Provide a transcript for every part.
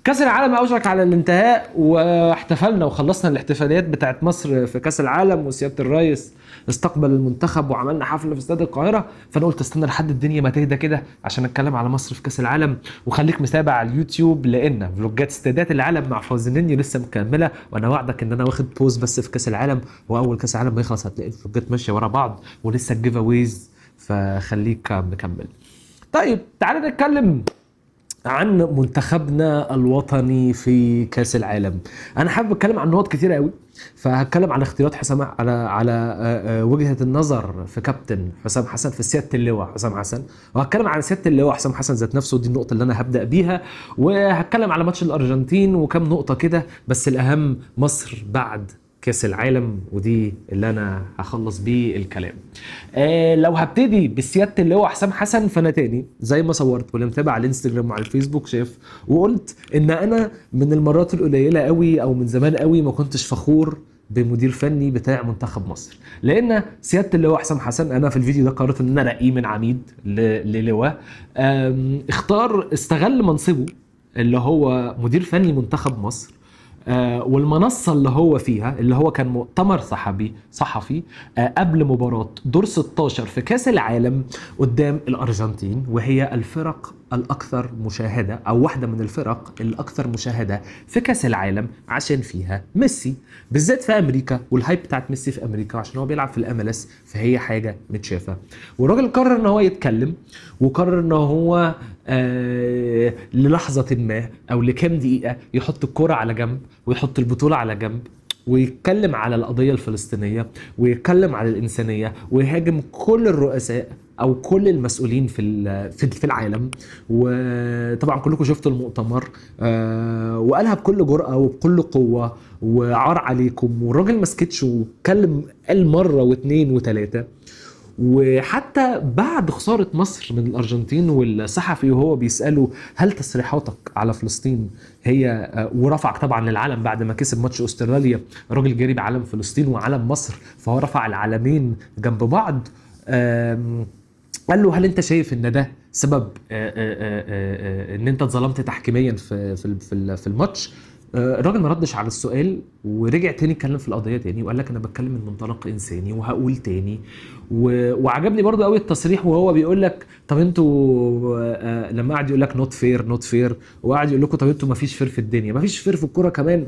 كاس العالم اوشك على الانتهاء، واحتفلنا وخلصنا الاحتفاليات بتاعت مصر في كاس العالم، وسياده الرئيس استقبل المنتخب وعملنا حفلة في استاد القاهرة. فانا قلت استنى لحد الدنيا ما تهدى كده عشان اتكلم على مصر في كاس العالم. وخليك متابع على اليوتيوب لان فلوجات استادات العالم مع فوزي النني لسه مكملة، وانا وعدك ان انا واخد pause بس في كاس العالم، واول كاس العالم ما يخلص هتلاقي الفلوجات ماشية ورا بعض ولسه ال giveaways، فخليك مكمل. طيب تعالى نتكلم عن منتخبنا الوطني في كاس العالم. انا حابب اتكلم عن نقط كتيرة قوي، فهتكلم عن اختيارات حسام على وجهه النظر في كابتن حسام حسن، في سيادة اللواء حسام حسن، وهتكلم عن سيادة اللواء حسام حسن ذات نفسه، دي النقطة اللي انا هبدا بيها، وهتكلم على ماتش الارجنتين وكم نقطة كده، بس الاهم مصر بعد كاس العالم، ودي اللي انا هخلص بيه الكلام. لو هبتدي بسياده اللواء حسام حسن، فانا تاني زي ما صورت واللي متابع على الانستجرام وعلى الفيسبوك شاف، وقلت ان انا من المرات القليلة قوي او من زمان قوي ما كنتش فخور بمدير فني بتاع منتخب مصر، لان سيادة اللواء حسام حسن انا في الفيديو ده قررت ان انا ارقيه من عميد للواء. اختار استغل منصبه اللي هو مدير فني منتخب مصر، والمنصه اللي هو فيها اللي هو كان مؤتمر صحفي قبل مباراة دور 16 في كاس العالم قدام الارجنتين، وهي الفرق الاكثر مشاهده او واحدة من الفرق الاكثر مشاهده في كاس العالم عشان فيها ميسي بالذات في امريكا، وال hype بتاعت ميسي في امريكا عشان هو بيلعب في ال MLS، فهي حاجة متشافه. والراجل قرر ان هو يتكلم، وقرر ان هو للحظة ما او لكام دقيقة يحط الكرة على جنب ويحط البطولة على جنب، ويتكلم على القضية الفلسطينية ويتكلم على الإنسانية ويهاجم كل الرؤساء أو كل المسؤولين في العالم. وطبعا كلكم شفتوا المؤتمر، وقالها بكل جرأة وبكل قوة وعار عليكم، والراجل ما سكتش واتكلم، قال مرة واثنين وثلاثة. وحتى بعد خسارة مصر من الأرجنتين والصحفي وهو بيسأله هل تصريحاتك على فلسطين هي، ورفع طبعا للعلم بعد ما كسب ماتش أستراليا، الراجل جري بعلم فلسطين وعلم مصر، فهو رفع العلمين جنب بعض. قال له هل انت شايف ان ده سبب ان انت اتظلمت تحكيميا في الماتش؟ الراجل ما ردش على السؤال ورجع تاني اتكلم في القضية تاني، وقال لك انا بتكلم من منطلق انساني وهقول تاني. وعجبني برضو قوي التصريح وهو بيقول لك طب انتوا، لما قعد يقول لك not fair not fair، وقعد يقول لكم طب انتوا ما فيش fair في الدنيا، ما فيش fair في الكورة كمان.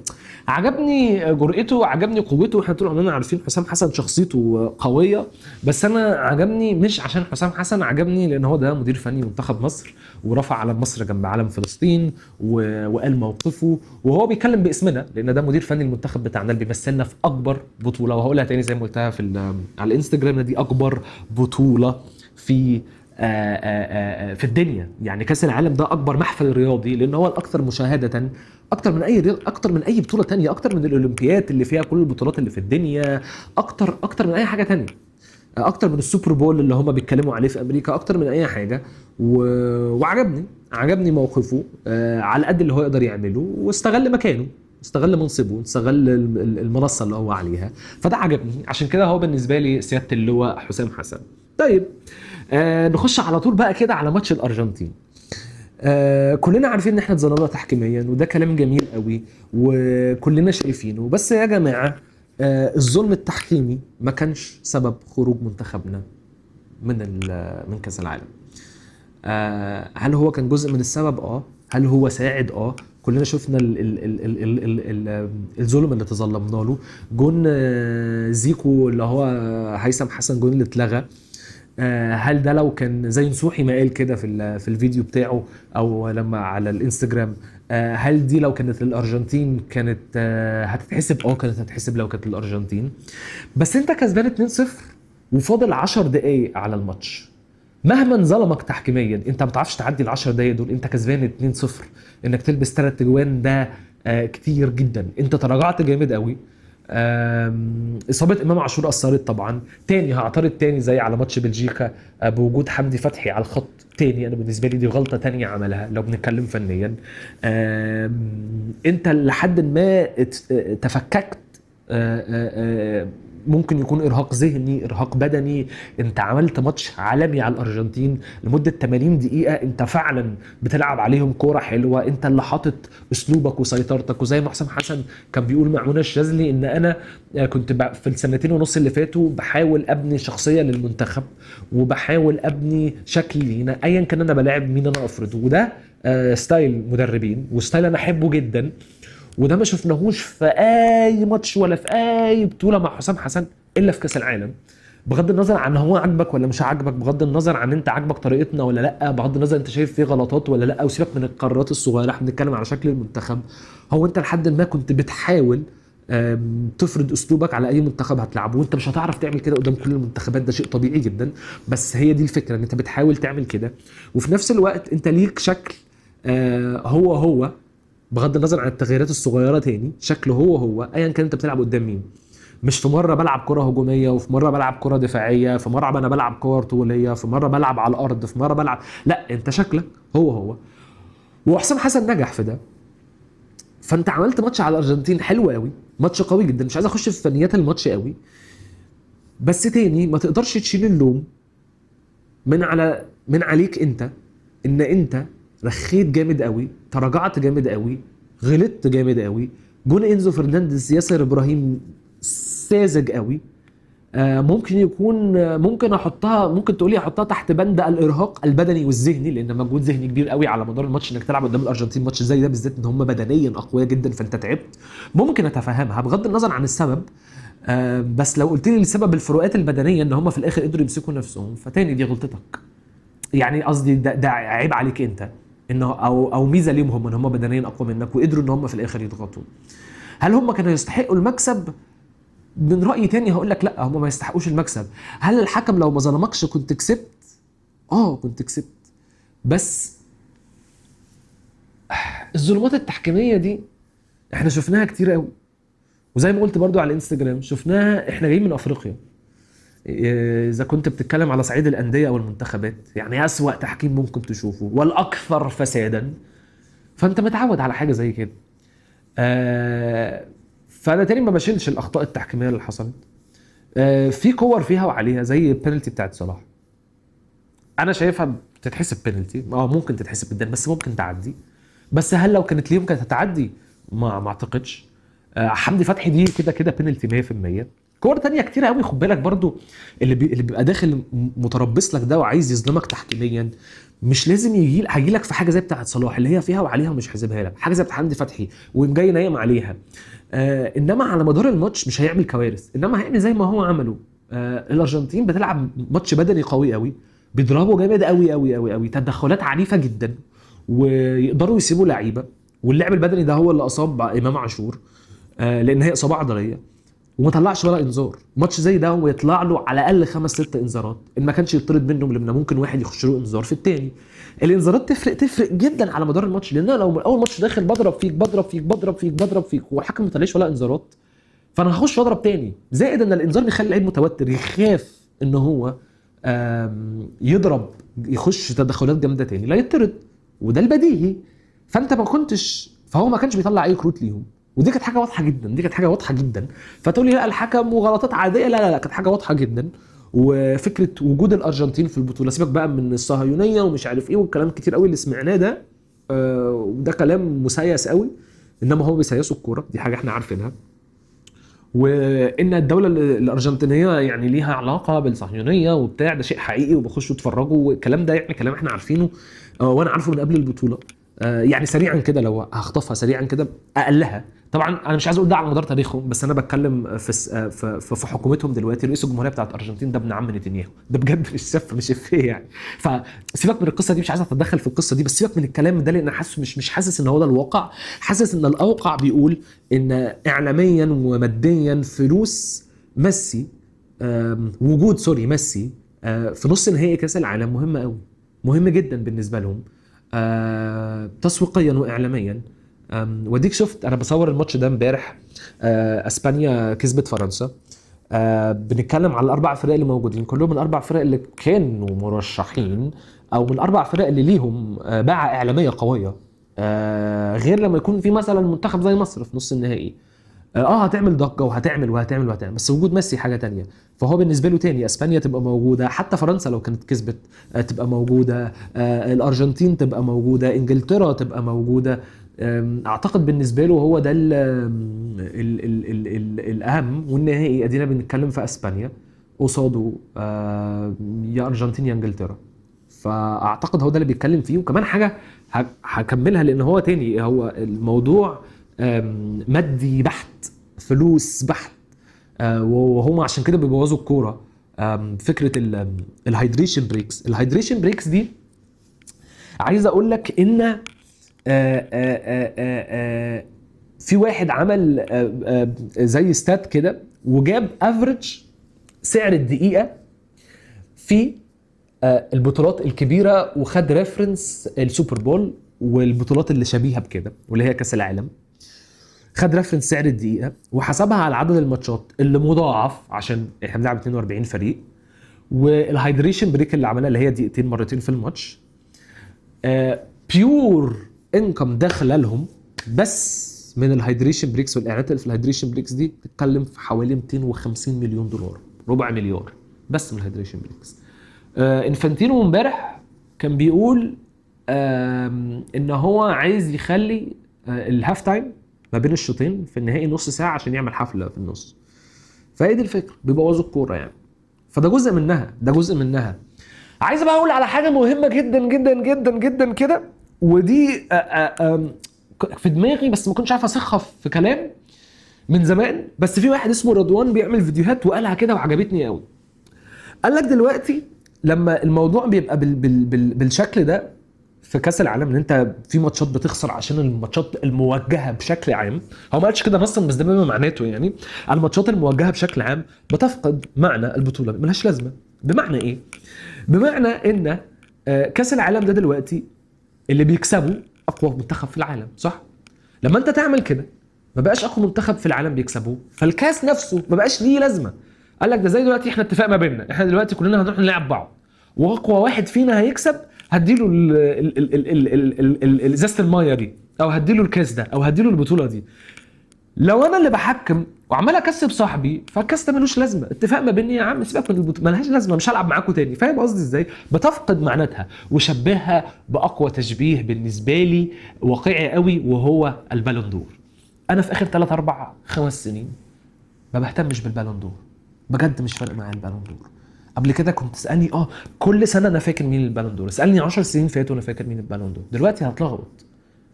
عجبني جرأته، عجبني قوته. احنا طول عمرنا عارفين حسام حسن شخصيته قوية، بس انا عجبني مش عشان حسام حسن، عجبني لان هو ده مدير فني منتخب مصر، ورفع علم مصر جنب علم فلسطين وقال موقفه، وهو بيتكلم باسمنا لان ده مدير فني المنتخب بتاعنا اللي بيمثلنا في اكبر بطوله. وهقولها تاني زي ما قلتها في على الانستجرام، دي اكبر بطوله في الدنيا. كاس العالم ده اكبر محفل رياضي لان هو الاكثر مشاهده، اكتر من اي رياض، اكتر من اي بطوله تانية، اكتر من الاولمبياد اللي فيها كل البطولات اللي في الدنيا، اكتر من اي حاجة تانية، اكتر من ال Super Bowl اللي هم بيتكلموا عليه في امريكا، اكتر من اي حاجة. وعجبني، عجبني موقفه، على قد اللي هو يقدر يعمله، واستغل مكانه، استغل منصبه، استغل المنصة اللي هو عليها، فده عجبني. عشان كده هو بالنسبة لي سيادة اللواء حسام حسن. طيب، نخش على طول بقى كده على ماتش الارجنتين. كلنا عارفين ان احنا اتظلمنا تحكيميا، وده كلام جميل قوي وكلنا شايفينه، بس يا جماعة، الظلم التحكيمي ما كانش سبب خروج منتخبنا من كاس العالم. هل هو كان جزء من السبب؟ هل هو ساعد؟ كلنا شفنا الظلم اللي تظلمنا له، جون، زيكو اللي هو هيثم حسن، جون اللي اتلغى. هل ده لو كان زي نصوحي ما قال كده في الفيديو بتاعه او لما على الانستجرام، هل دي لو كانت للارجنتين كانت هتتحسب؟ كانت هتتحسب لو كانت للارجنتين. بس انت كسبان 2-0 وفاضل 10 دقايق على الماتش، مهما ظلمك تحكيميا انت ما بتعرفش تعدي ال 10 دقايق دول. انت كسبان 2-0، انك تلبس 3 اجوان ده كتير جدا. انت تراجعت جامد قوي. اصابه امام عاشور اثرت طبعا. تاني هعترض تاني زي على ماتش بلجيكا، بوجود حمدي فتحي على الخط تاني، انا بالنسبة لي دي غلطه تانية عملها لو بنتكلم فنيا. انت لحد ما تفككت، ممكن يكون ارهاق ذهني، ارهاق بدني. انت عملت ماتش عالمي على الارجنتين لمدة 80 دقيقة، انت فعلا بتلعب عليهم كورة حلوة، انت اللي حاطط اسلوبك وسيطرتك. وزي ما حسام حسن كان بيقول مع منى الشاذلي ان انا كنت في السنتين ونص اللي فاتوا بحاول ابني شخصية للمنتخب وبحاول ابني شكل لينا، ايا كان انا بلاعب مين انا افرضه. وده style مدربين و style انا احبه جدا، وده ما شفناهوش في اي ماتش ولا في اي بطوله مع حسام حسن الا في كاس العالم. بغض النظر عن هو عاجبك ولا مش عاجبك، بغض النظر عن انت عاجبك طريقتنا ولا لا، بغض النظر انت شايف فيه غلطات ولا لا، وسيبك من القرارات الصغيرة، احنا بنتكلم على شكل المنتخب. هو انت لحد ما كنت بتحاول تفرض اسلوبك على اي منتخب هتلعبه، وانت مش هتعرف تعمل كده قدام كل المنتخبات، ده شيء طبيعي جدا، بس هي دي الفكرة ان انت بتحاول تعمل كده. وفي نفس الوقت انت ليك شكل هو بغض النظر عن التغييرات الصغيرة، تاني شكله هو ايا كان انت بتلعب قدام مين. مش في مرة بلعب كره هجومية وفي مرة بلعب كره دفاعية، في مرة انا بلعب كور طوليه، في مرة بلعب على الارض، في مرة بلعب، لا انت شكلك هو. وحسام حسن نجح في ده. فانت عملت ماتش على الارجنتين حلو قوي، ماتش قوي جدا، مش عايز اخش في فنيات الماتش قوي، بس تاني ما تقدرش تشيل اللوم من عليك انت، ان انت رخيت جامد قوي، تراجعت جامد قوي، غلطت جامد قوي. جون انزو فرنانديز ياسر ابراهيم ساذج قوي. ممكن يكون، ممكن احطها، ممكن تقولي احطها تحت بند الارهاق البدني والذهني، لان مجهود ذهني كبير قوي على مدار الماتش انك تلعب قدام الارجنتين ماتش زي ده، بالذات ان هم بدنيا اقوياء جدا، فانت تعبت. ممكن اتفهمها بغض النظر عن السبب، بس لو قلت لي السبب الفروقات البدنية ان هم في الاخر قدروا يمسكوا نفسهم، فتاني دي غلطتك. يعني قصدي ده عيب عليك انت، انه او ميزة ليهم هم ان هم بدنيا اقوى منك وقدروا ان هم في الاخر يضغطوا. هل هم كانوا يستحقوا المكسب؟ من رايي تاني هقول لك لا، هم ما يستحقوش المكسب. هل الحكم لو ما ظلمكش كنت كسبت؟ كنت كسبت، بس الظلمات التحكيميه دي احنا شفناها كتير قوي، وزي ما قلت برضو على الانستجرام شفناها. احنا جايين من افريقيا، اذا كنت بتتكلم على صعيد الاندية او المنتخبات، يعني اسوأ تحكيم ممكن تشوفه والاكثر فسادا، فانت متعود على حاجة زي كده. فانا تاني ما بشيلش الاخطاء التحكيميه اللي حصلت. في كور فيها وعليها، زي البنالتي بتاعت صلاح، انا شايفها بتتحسب بنالتي، ممكن تتحسب جدا، بس ممكن تعدي. بس هل لو كانت ليهم كانت هتعدي؟ ما اعتقدش. حمدي فتحي دي كده كده بنالتي 100%. كور تانية كتير قوي، خد بالك برضو اللي بيبقى داخل متربص لك ده وعايز يظلمك تحكيميا، مش لازم هيجي لك في حاجة زي بتاعه صلاح اللي هي فيها وعليها ومش حاسبها لك، حاجة زي بتاعه حمدي فتحي ويقوم جاي نايم عليها. انما على مدار الماتش مش هيعمل كوارث، انما هيعمل زي ما هو عمله. الارجنتين بتلعب ماتش بدني قوي قوي، بيضربوا جامد قوي قوي قوي قوي، تدخلات عنيفة جدا، ويقدروا يسيبوا لعيبة. واللعب البدني ده هو اللي اصاب امام عاشور، لان هي اصابه عضلية، وما طلعش ولا انذار. ماتش زي ده ويطلع له على الاقل 5-6 انذارات، ان ما كانش يطرد منهم، لان ممكن واحد يخش له انذار في الثاني. الانذارات تفرق جدا على مدار الماتش، لان لو من اول ماتش داخل بضرب فيك بضرب فيك بضرب فيك بضرب فيك والحكم ما طلعش ولا انذارات، فانا هخش واضرب تاني. زائد ان الانذار بيخلي اللعيب متوتر، يخاف ان هو يضرب، يخش تدخلات جامدة تاني، لا يطرد، وده البديهي. فانت ما كنتش، فهو ما كانش بيطلع اي كروت ليهم، ودي كانت حاجة واضحة جدا، دي كانت حاجة واضحة جدا. فتقول لي لا الحكم وغلطات عادية، لا لا لا، كانت حاجة واضحة جدا. وفكره وجود الارجنتين في البطولة، سيبك بقى من الصهيونية ومش عارف ايه والكلام كتير قوي اللي سمعناه ده، وده كلام مسيس قوي، انما هو بيسيسوا الكورة، دي حاجة احنا عارفينها. وان الدولة الارجنتينية يعني ليها علاقة بالصهيونيه وبتاع، ده شيء حقيقي، وبخشوا اتفرجوا والكلام ده، يعني كلام احنا عارفينه، وانا عارفه من قبل البطولة. يعني سريعا كده لو هخطفها سريعا كده اقلها، طبعا انا مش عايز اقول ده على مدار تاريخهم، بس انا بتكلم في حكومتهم دلوقتي. رئيس الجمهورية بتاعت الارجنتين ده ابن عم نتنياهو، ده بجد مش سف مش افيه يعني. فسيبك من القصة دي، مش عايز اتدخل في القصة دي، بس سيبك من الكلام ده، لان حاسه مش حاسس ان هو ده الواقع. حاسس ان الاوقع بيقول ان اعلاميا وماديا فلوس ميسي، وجود sorry ميسي في نص نهائي كاس العالم مهم قوي، مهم جدا بالنسبة لهم، تسويقيا واعلاميا. وديك شفت انا بصور الماتش ده امبارح، اسبانيا كسبت فرنسا. بنتكلم على الاربع فرق اللي موجودين، كلهم من الاربع فرق اللي كانوا مرشحين، او من الاربع فرق اللي ليهم باعة اعلامية قوية، غير لما يكون في مثلا منتخب زي مصر في نص النهائي. هتعمل ضجه وهتعمل وهتعمل وهتعمل، بس وجود ميسي حاجة تانية. فهو بالنسبة له تاني اسبانيا تبقى موجودة، حتى فرنسا لو كانت كسبت تبقى موجودة، الارجنتين تبقى موجودة، انجلترا تبقى موجودة. اعتقد بالنسبة له هو ده ال ال ال ال ال الاهم. والنهائي ادينا بنتكلم في اسبانيا قصاده يا ارجنتين يا انجلترا، فاعتقد هو ده اللي بيتكلم فيه. وكمان حاجة هكملها، لان هو تاني هو الموضوع مادي بحت، فلوس بحت، وهم عشان كده بيبوظوا الكورة. فكرة ال hydration breaks، ال hydration breaks دي عايز اقول لك ان في واحد عمل زي stat كده وجاب average سعر الدقيقة في البطولات الكبيرة، وخد reference ال Super Bowl والبطولات اللي شبيهه بكده واللي هي كاس العالم. خد reference سعر الدقيقة وحسبها على عدد الماتشات اللي مضاعف عشان احنا بنلعب 42 فريق، وال hydration break اللي عملها اللي هي دقيقتين مرتين في الماتش، pure income داخله لهم بس من ال hydration breaks والاعلانات اللي في ال hydration breaks دي بتتكلم في حوالي 250 مليون دولار، ربع مليار بس من ال hydration breaks. انفانتينو امبارح كان بيقول ان هو عايز يخلي ال half time ما بين الشوطين في النهائي نص ساعة عشان يعمل حفلة في النص. فهي دي الفكرة، بيبوظوا الكورة يعني. فده جزء منها، ده جزء منها. عايز بقى اقول على حاجة مهمة جدا جدا جدا جدا كده، ودي في دماغي بس ما كنتش عارف اصيغها في كلام من زمان، بس في واحد اسمه رضوان بيعمل فيديوهات وقالها كده وعجبتني قوي. قال لك دلوقتي لما الموضوع بيبقى بال بال بال بالشكل ده في كاس العالم، ان انت في ماتشات بتخسر عشان الماتشات الموجهة بشكل عام، هو ما قالش كده نصا بس ده بما معناته يعني، الماتشات الموجهة بشكل عام بتفقد معنى البطولة، ملهاش لازمه. بمعنى ايه؟ بمعنى ان كاس العالم ده دلوقتي اللي بيكسبه اقوى منتخب في العالم، صح؟ لما انت تعمل كده ما بقاش اقوى منتخب في العالم بيكسبوه، فالكاس نفسه ما بقاش ليه لازمه. قال لك ده زي دلوقتي احنا اتفاق ما بيننا، احنا دلوقتي كلنا هنروح نلعب بعض، واقوى واحد فينا هيكسب هديله ازازة المايه دي، او هديله الكاس ده، او هديله البطولة دي. لو انا اللي بحكم وعمال اكسب صاحبي فالكاس ده ملوش لازمه، اتفاق ما بيني يا عم سيبك من البطولة ملهاش لازمه، مش هلعب معاكم تاني. فاهم قصدي ازاي؟ بتفقد معناتها. وشبهها باقوى تشبيه بالنسبة لي واقعي قوي، وهو ال Ballon d'Or. انا في اخر 3 4 5 سنين ما بهتمش بال Ballon d'Or، بجد مش فارق معايا ال Ballon d'Or. قبل كده كنت تسالني كل سنة انا فاكر مين ال Ballon d'Or، اسالني 10 سنين فاتوا انا فاكر مين ال Ballon d'Or، دلوقتي هتلخبط.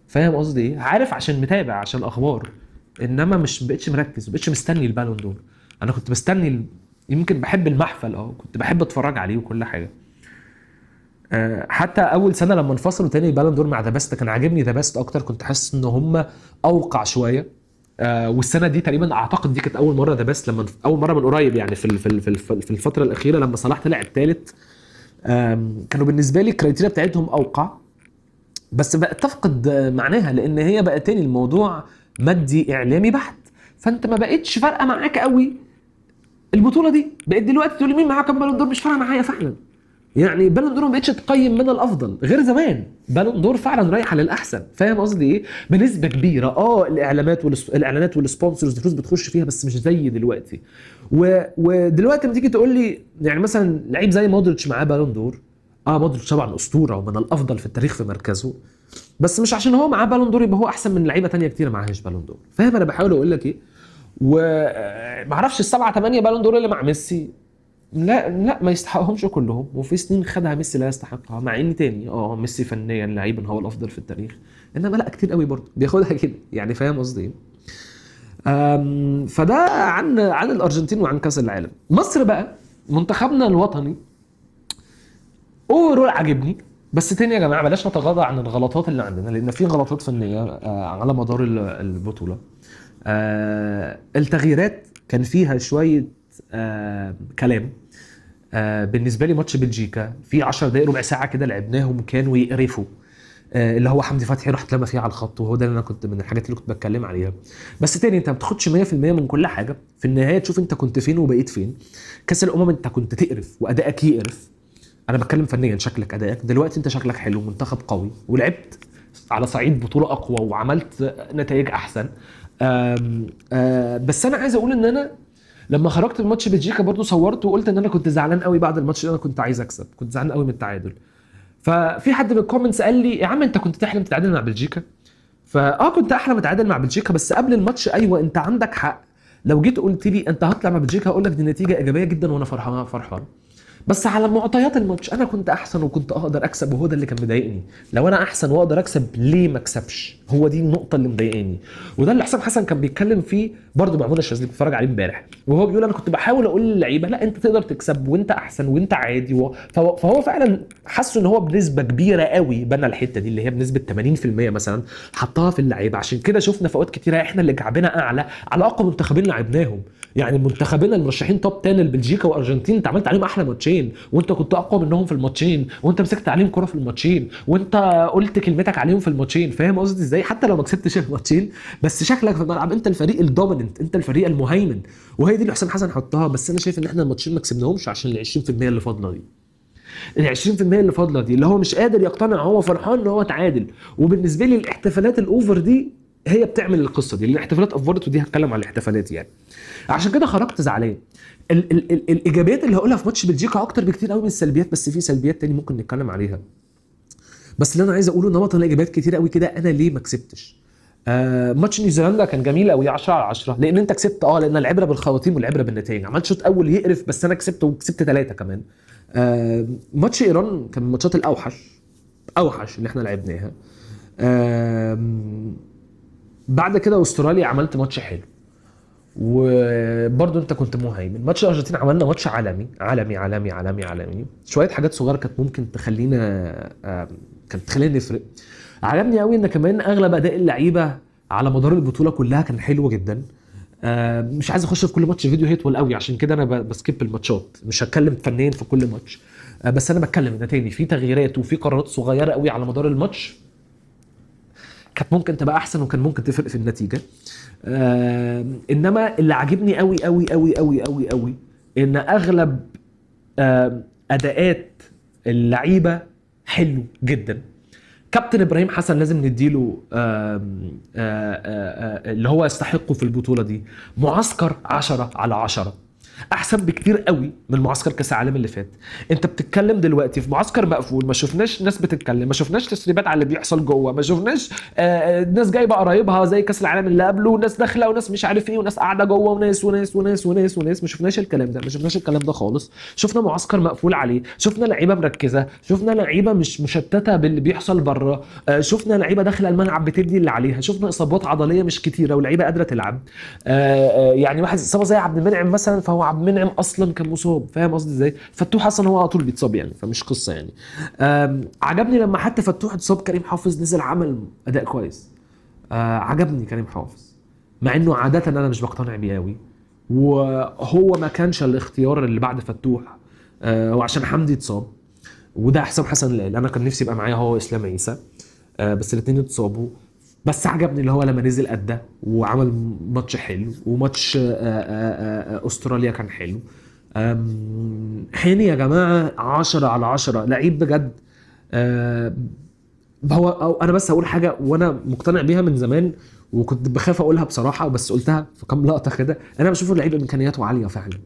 فاهم قصدي ايه؟ عارف عشان متابع عشان الاخبار، انما مش بقتش مركز، ما بقتش مستني ال Ballon d'Or. انا كنت بستني يمكن بحب المحفل، كنت بحب اتفرج عليه وكل حاجة. حتى اول سنة لما انفصلوا تاني Ballon d'Or مع The Best كان عاجبني The Best اكتر، كنت حاسس ان هم اوقع شوية. والسنة دي تقريبا اعتقد دي كانت اول مرة The Best لما اول مرة من قريب يعني في الفترة الاخيرة لما صلاح طلع الثالث، كانوا بالنسبة لي ال criteria بتاعتهم اوقع، بس بقت تفقد معناها لان هي بقى تاني الموضوع مادي اعلامي بحت، فانت ما بقتش فارقه معاك قوي البطولة دي. بقيت دلوقتي تقول لي مين معاه كام Ballon d'Or، مش فارقه معايا فعلا. يعني Ballon d'Or ما بقتش تقيم من الافضل غير زمان، Ballon d'Or فعلا رايحة للاحسن. فاهم قصدي ايه؟ بنسبة كبيرة الاعلانات الاعلانات وال sponsors الفلوس بتخش فيها، بس مش زي دلوقتي. ودلوقتي لما تيجي تقول لي يعني مثلا لعيب زي مودريتش معاه Ballon d'Or، مودريتش طبعا اسطورة ومن الافضل في التاريخ في مركزه، بس مش عشان هو معاه Ballon d'Or يبقى هو احسن من لعيبة تانية كتير معاهاش Ballon d'Or. فاهم انا بحاول اقول لك ايه؟ وما اعرفش ال7 8 Ballon d'Or اللي مع ميسي لا لا ما يستحقهمش كلهم، وفي سنين خدها ميسي لا يستحقها، مع ان تاني ميسي فنيا لعيبا هو الافضل في التاريخ، انما لا كتير قوي برضه بياخدها كده يعني. فاهم قصدي ايه؟ فده عن الارجنتين وعن كاس العالم. مصر بقى منتخبنا الوطني overall عاجبني، بس تاني يا جماعة بلاش نتغاضى عن الغلطات اللي عندنا، لان في غلطات فنية على مدار البطولة. التغييرات كان فيها شوية كلام. بالنسبة لي ماتش بلجيكا في 10 دقائق ربع ساعة كده لعبناهم كانوا يقرفوا، اللي هو حمدي فتحي راح اتلمى فيها على الخط، وهو ده اللي انا كنت من الحاجات اللي كنت بتكلم عليها. بس تاني انت ما بتاخدش 100% من كل حاجة، في النهاية تشوف انت كنت فين وبقيت فين. كاس الامم انت كنت تقرف وادائك يقرف، انا بتكلم فنيا شكلك ادائك، دلوقتي انت شكلك حلو، منتخب قوي، ولعبت على صعيد بطوله اقوى وعملت نتائج احسن. آم آه بس انا عايز اقول ان انا لما خرجت من ماتش بلجيكا برضو صورت وقلت ان انا كنت زعلان قوي بعد الماتش، انا كنت عايز اكسب، كنت زعلان قوي من التعادل. ففي حد من ال comments قال لي يا عم انت كنت تحلم تتعادل مع بلجيكا. فاه كنت احلم اتعادل مع بلجيكا، بس قبل الماتش ايوه انت عندك حق، لو جيت قلت لي انت هطلع مع بلجيكا هقول لك دي نتيجة ايجابية جدا وانا فرحان فرحان، بس على معطيات الماتش انا كنت احسن وكنت اقدر اكسب، وهو ده اللي كان مضايقني. لو انا احسن واقدر اكسب ليه ما اكسبش؟ هو دي النقطة اللي مضايقاني، وده اللي حسام حسن كان بيتكلم فيه برضه مع منى الشاذلي، بتفرج عليه امبارح، وهو بيقول انا كنت بحاول اقول للعيبة لا انت تقدر تكسب وانت احسن وانت عادي فهو فعلا حس ان هو بنسبة كبيرة قوي بنى الحتة دي اللي هي بنسبة 80% مثلا حطها في اللعيبة. عشان كده شفنا في اوقات كتيرة احنا اللي كعبنا اعلى على اقوى منتخبين لعبناهم، يعني منتخبنا المرشحين top 10 البلجيكا وارجنتين انت عملت عليهم احلى ماتشين، وانت كنت اقوى منهم في الماتشين، وانت مسكت عليهم كرة في الماتشين، وانت قلت كلمتك عليهم في الماتشين، فاهم قصدي ازاي؟ حتى لو ما كسبتش الماتشين بس شكلك في الملعب انت الفريق ال dominant، انت الفريق المهيمن، وهي دي اللي حسام حسن حطها. بس انا شايف ان احنا الماتشين ما كسبناهمش عشان ال 20% اللي فاضلة دي، ال 20% اللي فاضلة دي اللي هو مش قادر يقتنع، هو فرحان ان هو اتعادل. وبالنسبة لي الاحتفالات ال over دي هي بتعمل القصة دي، الاحتفالات افورت، ودي هتكلم على الاحتفالات يعني. عشان كده خرجت زعلان. ال ال ال الايجابيات اللي هقولها في ماتش بلجيكا اكتر بكتير قوي من السلبيات، بس في سلبيات تاني ممكن نتكلم عليها. بس اللي انا عايز اقوله ان هو طلع ايجابيات كتير قوي كده، انا ليه ما كسبتش؟ ماتش نيوزيلندا كان جميل قوي 10/10، لان انت كسبت، لان العبرة بالخواتيم والعبرة بالنتائج. عملت شوط اول يقرف بس انا كسبت، وكسبت 3 كمان. ماتش ايران كان من الماتشات الاوحش، اوحش اللي احنا لعبناها. بعد كده استراليا عملت ماتش حلو وبرضه انت كنت مهيمن. ماتش الارجنتين عملنا ماتش عالمي عالمي عالمي عالمي عالمي، شوية حاجات صغيرة كانت ممكن تخلينا كانت تخلينا نفرق. عجبني قوي ان كمان اغلب اداء اللعيبة على مدار البطولة كلها كان حلو جدا. مش عايز اخش في كل ماتش فيديو هيطول قوي، عشان كده انا ب skip الماتشات، مش هتكلم فنيا في كل ماتش، بس انا بتكلم ان تاني في تغييرات وفي قرارات صغيرة قوي على مدار الماتش كانت ممكن تبقى احسن وكان ممكن تفرق في النتيجة. انما اللي عاجبني قوي قوي قوي قوي قوي قوي ان اغلب اداءات اللعيبة حلو جدا. كابتن ابراهيم حسن لازم نديله اللي هو يستحقه في البطولة دي. معسكر 10/10، احسن بكتير قوي من معسكر كاس العالم اللي فات. انت بتتكلم دلوقتي في معسكر مقفول، ما شفناش ناس بتتكلم، ما شفناش تسريبات على اللي بيحصل جوه، ما شفناش ناس جايبه قرايبها زي كاس العالم اللي قبله، وناس داخله وناس مش عارف ايه، وناس قاعدة جوه، وناس وناس وناس وناس وناس. ما شفناش الكلام ده، ما شفناش الكلام ده خالص. شفنا معسكر مقفول عليه، شفنا لعيبة مركزه، شفنا لعيبة مش مشتتة باللي بيحصل بره، شفنا لعيبة داخله الملعب بتدي اللي عليها، شفنا اصابات عضلية مش كتيرة ولعيبة قادرة تلعب. يعني واحد اصابه زي عبد المنعم مثلا، فهو عبد المنعم اصلا كان مصاب، فاهم قصدي ازاي؟ فتوح اصلا هو على طول بيتصاب يعني، فمش قصة يعني. عجبني لما حتى فتوح اتصاب كريم حافظ نزل عمل اداء كويس. عجبني كريم حافظ مع انه عادة انا مش بقتنع بيه قوي، وهو ما كانش الاختيار اللي بعد فتوح، وعشان حمدي اتصاب، وده حسام حسن اللي انا كان نفسي يبقى معايا هو واسلام عيسى، بس الاثنين اتصابوا. بس عجبني اللي هو لما نزل ادى وعمل ماتش حلو، وماتش استراليا كان حلو. هاني يا جماعة 10/10، لعيب بجد. هو أو انا بس هقول حاجة وانا مقتنع بيها من زمان وكنت بخاف اقولها بصراحة، بس قلتها في كام لقطة كده. انا بشوف اللعيب امكانياته عالية فعلا،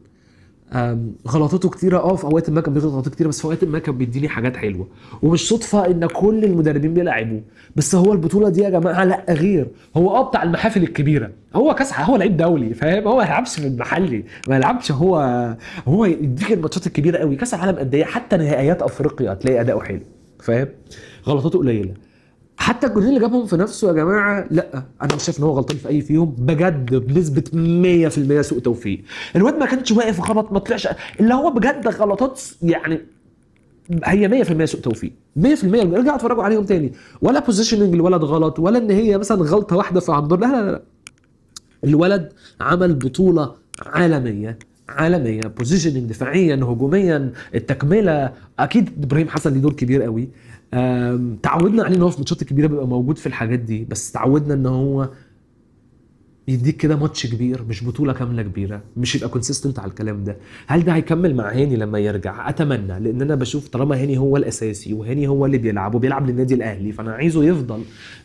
غلطاته كتيرة، في اوقات ما كان بيغلط غلطات كتيرة، بس في اوقات ما كان بيديني حاجات حلوة، ومش صدفة ان كل المدربين بيلعبوه. بس هو البطولة دي يا جماعة لا غير، هو بتاع المحافل الكبيرة، هو كاس، هو لعيب دولي، فاهم؟ هو ما يلعبش في المحلي، ما يلعبش، هو يديك الماتشات الكبيرة قوي، كاس العالم قد ايه، حتى نهائيات افريقيا هتلاقي اداؤه حلو، فاهم؟ غلطاته قليله، حتى الجولين اللي جابهم في نفسه يا جماعة، لا انا مش شايف ان هو غلطان في اي فيهم بجد، بنسبة 100% سوء توفيق. الواد ما كانش واقف غلط، ما طلعش، اللي هو بجد غلطات يعني هي 100% سوء توفيق، 100%. ارجعوا اتفرجوا عليهم تاني، ولا positioning الولد غلط، ولا ان هي مثلا غلطه واحدة في عبد الله، لا لا لا، الولد عمل بطوله عالمية عالمية، positioning دفاعيا هجوميا، التكملة، اكيد ابراهيم حسن ليه دور كبير قوي. تعودنا عليه ان هو في الماتشات الكبيرة بيبقى موجود في الحاجات دي، بس تعودنا ان هو يديك كده ماتش كبير، مش بطوله كاملة كبيرة، مش يبقى consistent على الكلام ده. هل ده هيكمل مع هاني لما يرجع؟ اتمنى، لان انا بشوف طالما هاني هو الاساسي وهاني هو اللي بيلعب وبيلعب للنادي الاهلي، فانا عايزه يفضل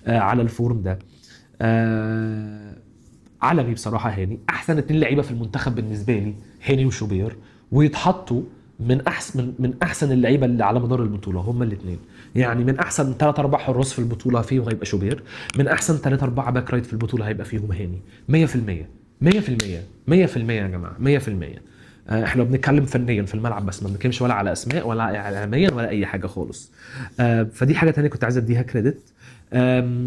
على ال form ده. عالمي بصراحة. هاني احسن 2 لعيبة في المنتخب بالنسبة لي، هاني وشوبير، ويتحطوا من احسن من احسن اللعيبة اللي على مدار البطولة هما الاثنين. يعني من احسن 3 4 حراس في البطولة فيهم هيبقى شوبير، من احسن 3 4 back right في البطولة هيبقى فيهم هاني. 100% 100% 100% يا جماعة، 100%. احنا بنتكلم فنيا في الملعب بس، ما بنتكلمش ولا على اسماء ولا اعلاميا ولا اي حاجة خالص. فدي حاجة تانية كنت عايز اديها credit.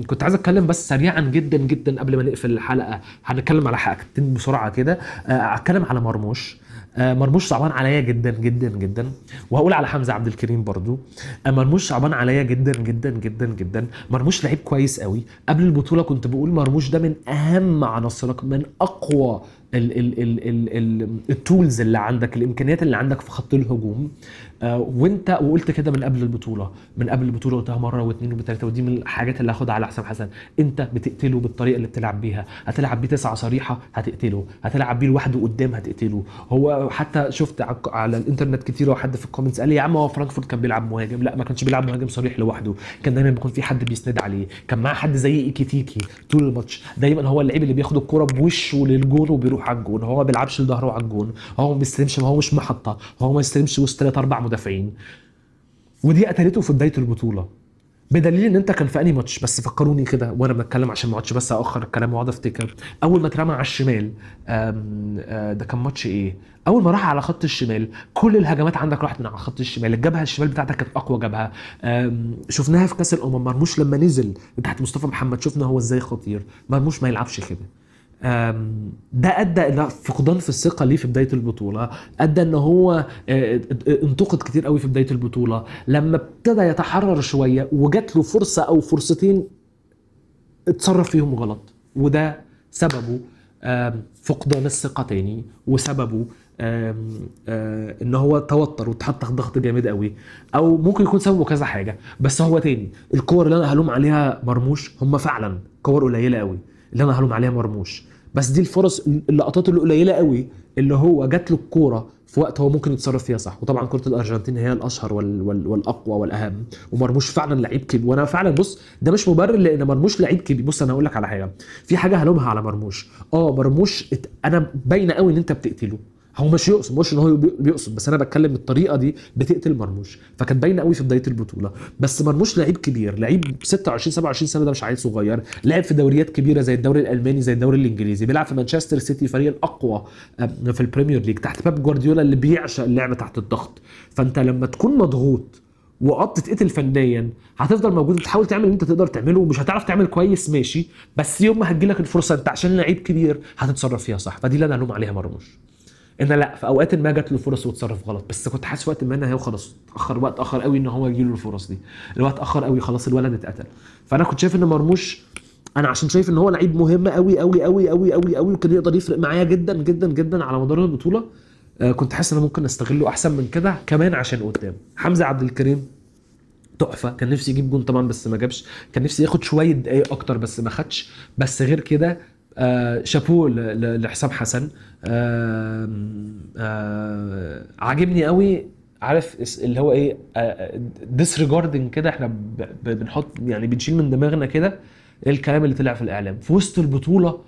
كنت عايز اتكلم بس سريعا جدا جدا قبل ما نقفل الحلقة، هنتكلم على حاجتين بسرعة كده. هتكلم على مرموش. مرموش صعبان عليا جدا جدا جدا، وهقول على حمزة عبد الكريم برضو. مرموش صعبان عليا جدا جدا جدا جدا. مرموش لعيب كويس قوي. قبل البطولة كنت بقول مرموش ده من اهم عناصرك، من اقوى ال tools اللي عندك، الامكانيات اللي عندك في خط الهجوم. وانت وقلت كده من قبل البطولة، من قبل البطولة قلتها مرة واثنين وثلاثة، ودي من الحاجات اللي هاخدها على حسام حسن. انت بتقتله بالطريقة اللي بتلعب بيها، هتلعب بيه 9 صريحه هتقتله، هتلعب بيه لوحده قدام هتقتله. هو حتى شفت على الانترنت كتير وحد في ال comments قال لي يا عم هو فرانكفورت كان بيلعب مهاجم. لا، ما كانش بيلعب مهاجم صريح لوحده، كان دايما بيكون في حد بيسند عليه، كان معاه حد زي ايكيتيكي طول الماتش. دايما هو اللعيب اللي بياخد الكرة بوشه للجون وبيروح على الجون، هو ما بيلعبش لظهره على الجون، هو ما بيستلمش، هو مش محطة، هو ما يستلمش وسط 3 4 مدافعين. ودي قتلته في بداية البطولة، بدليل ان انت كان في انهي ماتش، بس فكروني كده وانا بتكلم عشان ما اقعدش بس اخر الكلام واقعد افتكر. اول ما اترمى على الشمال، ده كان ماتش ايه؟ اول ما راح على خط الشمال كل الهجمات عندك راحت من على خط الشمال، الجبهة الشمال بتاعتك كانت اقوى جبهة. شفناها في كاس الامم، مرموش لما نزل تحت مصطفى محمد شفنا هو ازاي خطير. مرموش ما يلعبش كده. ده ادى الى فقدان في الثقة ليه في بداية البطولة، ادى ان هو انتقد كتير قوي في بداية البطولة. لما ابتدى يتحرر شوية وجات له فرصة او فرصتين اتصرف فيهم غلط، وده سببه فقدان الثقة تاني، وسببه ان هو توتر واتحط تحت ضغط جامد قوي، او ممكن يكون سببه كذا حاجة. بس هو تاني الكور اللي انا هلوم عليها مرموش هم فعلا كور قليله قوي اللي انا هلوم عليها مرموش، بس دي الفرص اللقطات اللي قليله قوي اللي هو جات له الكورة في وقت هو ممكن يتصرف فيها صح. وطبعا كره الارجنتين هي الاشهر والاقوى والاهم، ومرموش فعلا لعيب كبير. وانا فعلا بص ده مش مبرر لان مرموش لعيب كبير. بص انا هقول لك على حاجة، في حاجة هلومها على مرموش. مرموش انا باينة قوي ان انت بتقتله، هو مش يقصد، مش ان هو بيقصد، بس انا بتكلم بالطريقة دي بتقتل مرموش، فكانت باينة قوي في بداية البطولة. بس مرموش لعيب كبير، لعيب 26 27 سنة، ده مش عيل صغير، لعب في دوريات كبيرة زي الدوري الالماني زي الدوري الانجليزي، بيلعب في مانشستر سيتي فريق الاقوى في ال Premier League تحت باب جوارديولا اللي بيعشق اللعب تحت الضغط. فانت لما تكون مضغوط وقد تتقتل فنيا هتفضل موجود، تحاول تعمل اللي انت تقدر تعمله، ومش هتعرف تعمل كويس ماشي، بس يوم ما هتجيلك الفرصة انت عشان لعيب كبير هتتصرف فيها صح. فدي اللي انا الوم عليها مرموش، ان لا في اوقات ما جات له فرص وتصرف غلط، بس كنت حاسس وقت ما ان هو خلاص اتاخر، وقت اخر قوي ان هو يجي له الفرص دي، الوقت اخر قوي خلاص الولد اتقتل. فانا كنت شايف ان مرموش، انا عشان شايف ان هو لعيب مهم قوي قوي قوي قوي قوي قوي وكان يقدر يفرق معايا جدا جدا جدا على مدار البطولة، كنت حاسس ان انا ممكن استغله احسن من كده كمان عشان قدام. حمزة عبد الكريم تحفة، كان نفسي يجيب جون طبعا بس ما جابش، كان نفسي ياخد شوية دقايق اكتر بس ما خدش. بس غير كده شابوه لحسام حسن. عاجبني قوي، عارف اللي هو ايه، disregarding كده، احنا بنحط يعني بنشيل من دماغنا كده الكلام اللي طلع في الاعلام في وسط البطولة.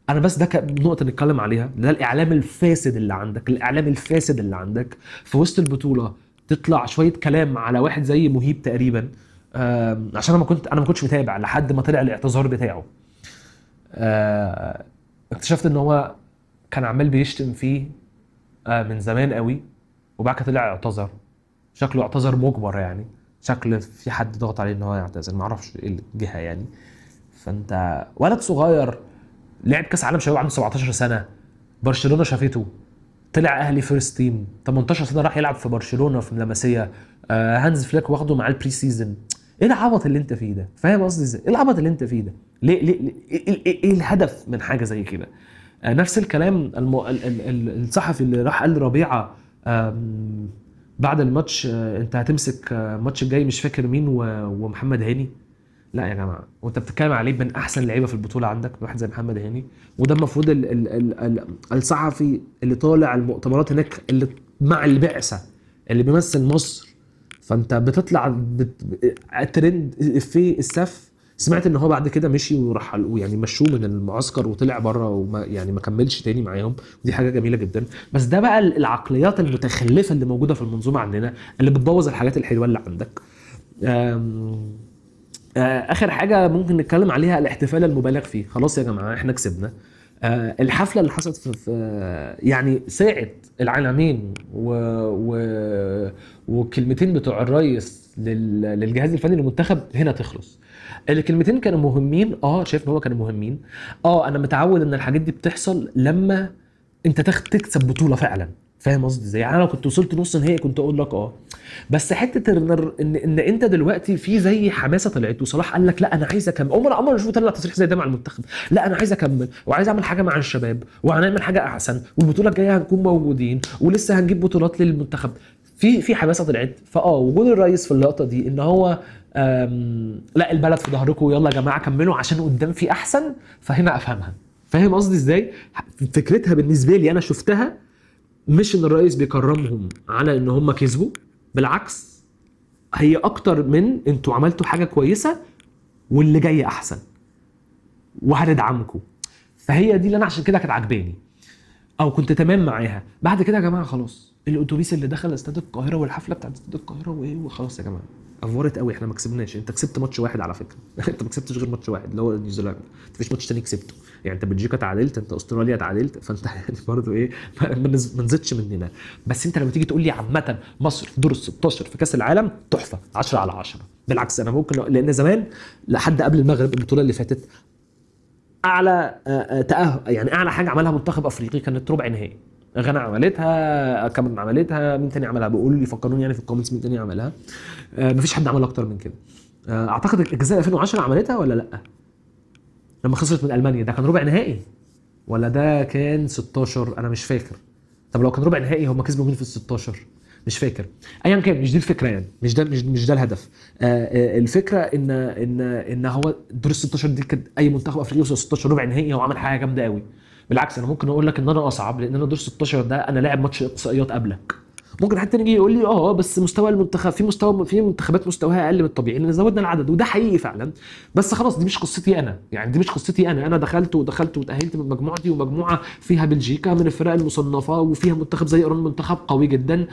انا بس ده نقطة نتكلم عليها، ده الاعلام الفاسد اللي عندك، الاعلام الفاسد اللي عندك في وسط البطولة تطلع شوية كلام على واحد زي مهيب تقريبا، عشان انا ما كنتش متابع لحد ما طلع الاعتذار بتاعه. اكتشفت ان هو كان عمال بيشتم فيه من زمان قوي، وبعد كده طلع اعتذر، شكله اعتذر مجبر يعني، شكل في حد ضغط عليه ان هو يعتذر، ما اعرفش ايه الجهة يعني. فانت ولد صغير لعب كاس عالم شباب عنده 17 سنة، برشلونة شافته، طلع اهلي first team، 18 سنة راح يلعب في برشلونة في لاماسيا، هانز فليك واخده معاه ال pre-season. ايه العبط اللي انت فيه ده؟ فاهم قصدي ازاي؟ ايه العبط اللي انت فيه ده؟ ليه ليه, ليه ايه الهدف من حاجة زي كده؟ نفس الكلام الصحفي اللي راح قال لربيعه بعد الماتش، انت هتمسك الماتش الجاي مش فاكر مين ومحمد هاني. لا يا جماعة، وانت بتتكلم عليه من احسن لعيبة في البطولة عندك واحد زي محمد هاني، وده المفروض الصحفي اللي طالع المؤتمرات هناك اللي مع البعثة اللي بيمثل مصر. فانت بتطلع ترند في السف سمعت ان هو بعد كده مشي وراح يعني مشوه من المعسكر وطلع بره وما يعني ما كملش تاني معاهم، ودي حاجة جميلة جدا. بس ده بقى العقليات المتخلفه اللي موجودة في المنظومة عندنا، اللي بتبوظ الحاجات الحلوة اللي عندك. اخر حاجة ممكن نتكلم عليها الاحتفال المبالغ فيه. خلاص يا جماعة احنا كسبنا. الحفلة اللي حصلت في يعني ساعة العالمين والكلمتين بتوع الرئيس للجهاز الفني للمنتخب هنا تخلص. الكلمتين كانوا مهمين، شايف ان هو كانوا مهمين. انا متعود ان الحاجات دي بتحصل لما انت تكسب بطوله فعلا، فاهم قصدي ازاي؟ يعني انا لو كنت وصلت نص نهائي كنت اقول لك بس حتة ان انت دلوقتي في زي حماسه طلعت، وصلاح قال لك لا انا عايز اكمل. عمر اشوفه طلع تصريح زي ده مع المنتخب، لا انا عايز اكمل وعايز اعمل حاجة مع الشباب وهنعمل حاجة احسن، والبطوله الجاية هنكون موجودين ولسه هنجيب بطولات للمنتخب. في حماسه طلعت. وجود الرئيس في اللقطة دي ان هو لا البلد في ظهركم، يلا يا جماعة كملوا عشان قدام في احسن، فهنا افهمها. فاهم قصدي ازاي؟ فكرتها بالنسبة لي انا شفتها مش ان الرئيس بيكرمهم على ان هم كسبوا، بالعكس هي اكتر من انتوا عملتوا حاجة كويسة واللي جاي احسن وهندعمكم. فهي دي اللي انا عشان كده كانت عجباني او كنت تمام معاها. بعد كده يا جماعة خلاص الاتوبيس اللي دخل استاد القاهرة والحفله بتاعت استاد القاهرة وايه، وخلاص يا جماعة افورت قوي، احنا ما كسبناش. انت كسبت ماتش واحد على فكرة انت ما كسبتش غير ماتش واحد اللي هو نيوزيلندا، انت مفيش ماتش تاني كسبته. يعني انت بلجيكا تعادلت، انت استراليا تعادلت، فانت يعني برضه ايه ما نزلتش مننا. بس انت لما تيجي تقول لي عامة مصر في دور ال 16 في كاس العالم تحفة 10/10. بالعكس انا ممكن، لان زمان لحد قبل المغرب البطولة اللي فاتت اعلى تاهل، يعني اعلى حاجة عملها منتخب افريقي كانت ربع نهائي. غانا عملتها، كاميرون عملتها، مين تاني عملها؟ بقول لي فكروني يعني في ال comments مين تاني عملها. مفيش حد عمل اكتر من كده. اعتقد الجزائر 2010 عملتها ولا لا؟ لما خسرت من المانيا ده كان ربع نهائي ولا ده كان 16؟ انا مش فاكر. طب لو كان ربع نهائي هم كسبوا مين في ال 16؟ مش فاكر. ايا كان مش دي الفكرة، يعني مش ده مش ده الهدف. الفكرة ان ان ان هو دور ال 16 دي كانت اي منتخب افريقي يوصل 16 ربع نهائي هو عمل حاجة جامدة قوي. بالعكس انا ممكن اقول لك ان انا اصعب، لان انا دور 16 ده انا لاعب ماتش اقصائيات قبلك. ممكن حد تاني يجي يقول لي بس مستوى المنتخب في منتخبات مستواها اقل من الطبيعي لان زودنا العدد، وده حقيقي فعلا. بس خلاص دي مش قصتي انا، يعني دي مش قصتي انا. انا دخلت وتاهلت من مجموعتي، ومجموعة فيها بلجيكا من الفرق المصنفه، وفيها منتخب زي ايران منتخب قوي جدا.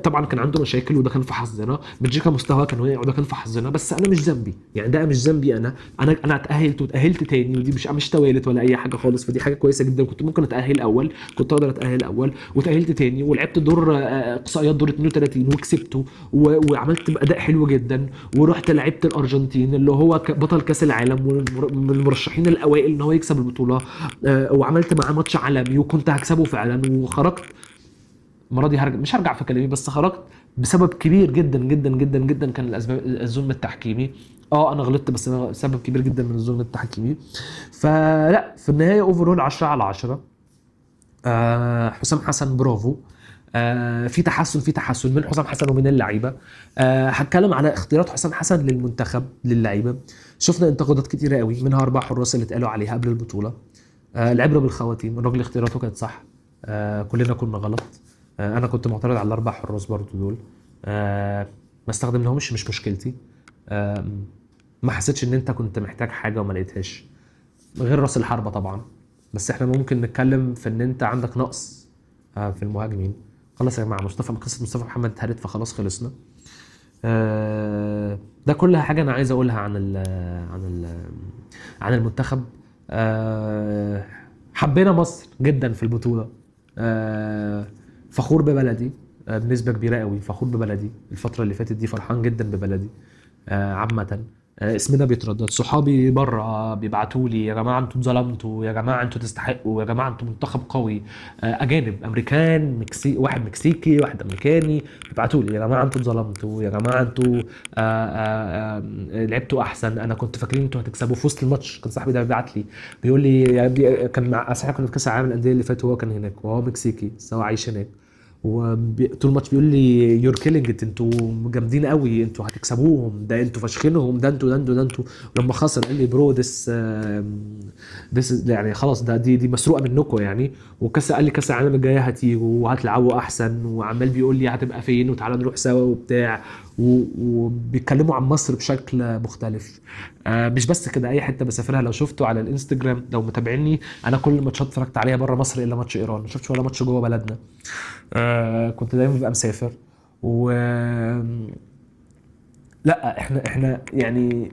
طبعا كان عنده مشاكل وده كان في حظنا، بلجيكا مستواها كان واقع وده كان في حظنا، بس انا مش ذنبي، يعني ده مش ذنبي انا. انا اتاهلت وتاهلت تاني، ودي مش توالت ولا اي حاجة خالص، فدي حاجة كويسة جدا. كنت ممكن اتاهل اول، كنت اقدر اتاهل اول، وتاهلت تاني ولعبت دور اقصائيات دور 32 وكسبته وعملت اداء حلو جدا، ورحت لعبت الارجنتين اللي هو بطل كاس العالم ومن المرشحين الاوائل ان هو يكسب البطولة، وعملت معاه ماتش عالمي وكنت هكسبه فعلا، وخرجت المرة دي مش هرجع في كلامي، بس خرجت بسبب كبير جدا جدا جدا جدا كان الاسباب الظلم التحكيمي. انا غلطت بس أنا سبب كبير جدا من الظلم التحكيمي. فلا في النهاية overall 10/10. حسام حسن برافو. في تحسن من حسام حسن ومن اللعيبة. هتكلم على اختيارات حسام حسن للمنتخب للعيبة. شفنا انتقادات كتيرة قوي، منها 4 حراس اللي اتقالوا عليها قبل البطولة. العبرة بالخواتيم، الراجل اختياراته كانت صح، كلنا كنا غلط. انا كنت معترض على ال4 حراس برضو دول، ما استخدمناهمش، مش مشكلتي. ما حسيتش ان انت كنت محتاج حاجة وما لقيتهاش غير راس الحربة طبعا، بس احنا ممكن نتكلم في ان انت عندك نقص في المهاجمين. خلاص يا جماعة قصة مصطفى محمد اتهرت، فخلاص خلصنا. ده كل حاجة انا عايز اقولها عن ال عن ال عن المنتخب. حبينا مصر جدا في البطولة. فخور ببلدي بنسبة كبيرة قوي، فخور ببلدي الفترة اللي فاتت دي، فرحان جدا ببلدي عامة. اسمنا بيتردد، صحابي بره بيبعتوا لي يا جماعة انتوا اتظلمتوا، يا جماعة انتوا تستحقوا، يا جماعة انتوا منتخب قوي. اجانب، امريكان، واحد مكسيكي، واحد امريكاني، بيبعتوا لي يا جماعة انتوا اتظلمتوا، يا جماعة انتوا لعبتوا احسن، انا كنت فاكرين انتوا هتكسبوا في وسط الماتش. كان صاحبي ده بيبعت لي بيقول لي يا ابني، كان مع اصحابي كنا في كاس العالم للاندية اللي فات، وهو كان هناك وهو مكسيكي بس هو عايش هناك، وطول الماتش بيقول لي you're killing it، انتوا جامدين قوي، انتوا هتكسبوهم، ده انتوا فاشخينهم، ده انتوا ده انتوا ده انتوا. لما خسر قال لي bro this this يعني خلاص ده دي مسروقه منكم يعني. وكاس قال لي كاس العالم الجاية هتيجوا وهتلعبوا احسن، وعمال بيقول لي هتبقى فين وتعالى نروح سوا وبتاع. وبيتكلموا عن مصر بشكل مختلف. مش بس كده، اي حتة بسافرها لو شفتوا على الانستجرام لو متابعيني، انا كل الماتشات اتفرجت عليها بره مصر الا ماتش ايران، ما شفتش ولا ماتش جوه بلدنا. كنت دايما ببقى مسافر و لا احنا يعني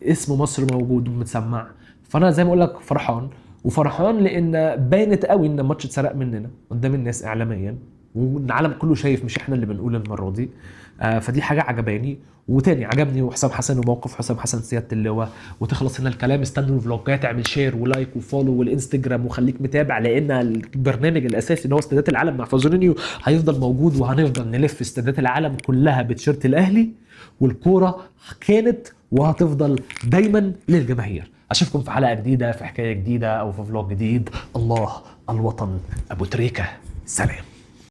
اسم مصر موجود ومتسمع. فانا زي ما اقول لك فرحان، وفرحان لان بانت قوي ان الماتش اتسرق مننا قدام الناس اعلاميا، والعالم كله شايف، مش احنا اللي بنقول المرة دي. فدي حاجة عجباني. وتاني عجبني وحسام حسن وموقف حسام حسن سيادة اللواء. وتخلص هنا الكلام، استنوا الفلوجات، اعمل share و like و follow والانستجرام، وخليك متابع، لان البرنامج الاساسي اللي هو استادات العالم مع فازورينيو هيفضل موجود، وهنفضل نلف استادات العالم كلها بتيشيرت الاهلي، والكوره كانت وهتفضل دايما للجماهير. اشوفكم في حلقة جديدة، في حكاية جديدة، او في vlog جديد. الله الوطن، ابو تريكه، سلام.